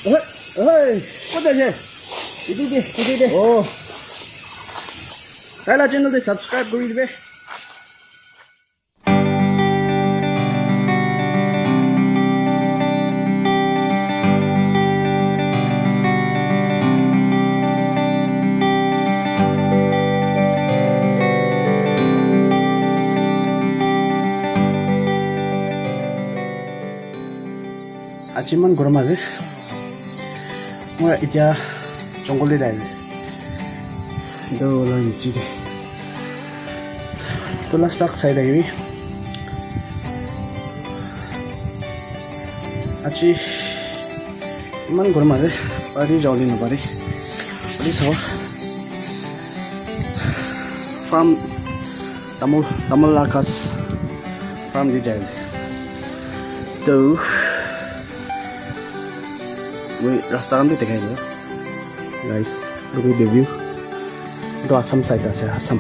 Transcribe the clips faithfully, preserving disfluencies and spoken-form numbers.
Oi, oi, kota ase? Etu de, etu de. Oh. Tai la channel de subscribe kuri dibe. Aji eman gorom ase. Moi etia jungle te jai ase. Etu la niche te. Etu la dark side ahibi. Aji eman gorom ase. Bahar te jabo le napare. Please sabo. Farm tamul, tamul la ghas farm te jai ase. To, moi rasta khan bi dekhai diyo. Guys, look at the view. Etu Assam side ase, Assam.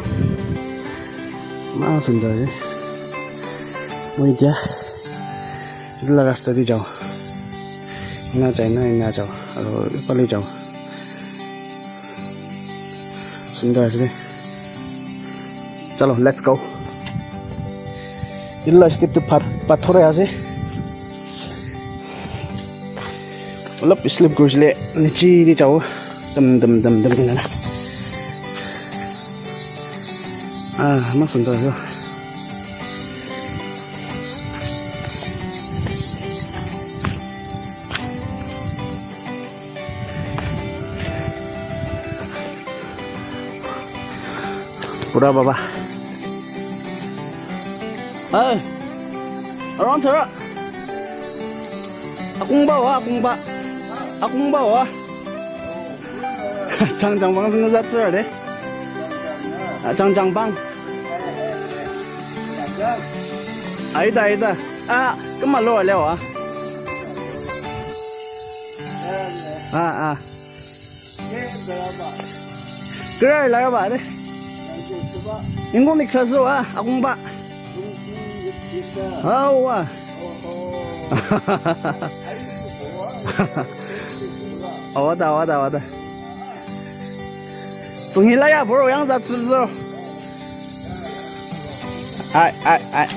Eman sundor ase. Moi etia etu la rasta te jao. Ena jai na, ena jao. Aru ephale jao. Sundor ase de. Chalo, let's go. Etu la step tu pat-, pathor ase. Olop slip kurisile niche te jabo. Dum, dum, dum, dum, dum. Ah, eman sundor ase. Pura baba. Hey. Around here. Akungba wa, akungba. Akungba wa. Chang chang bang sini zat sir de. Ah, chang chang bang. Aida, aida. Ah, kemalo le wa. Ah, ah. Kira la ba de. Ingong nik sa zo, ah, akungba. Awa. Awada, awada, awada. Tungi la ya, bro, yang za tsu zo. Ai, ai, ai.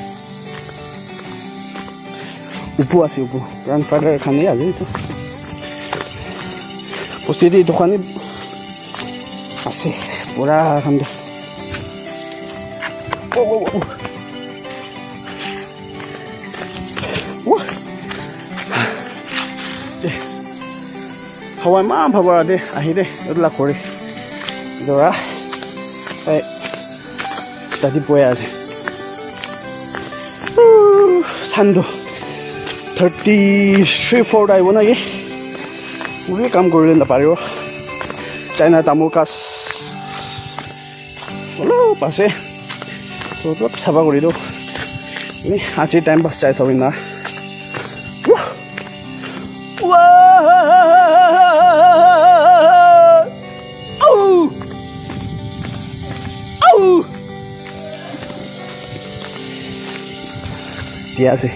Upu ase, upu. Grandfather khan he ase etu. Bosti te etu khan he ase. Pura khan tu. Oh, oh, oh. Wah. Eh. Hawa eman bhal para de, ahi de, etu la khori. Etu para. Eh. Tati boya ase. Uh, sun tu thirty three, four ta ahibo naki? Moi kam kori le naparibo. China tamul ghas. Olop ase. To olop safa kori do. Ni aji time pass chai sabi na. Wah! Wah! Au! Au! Dia ase.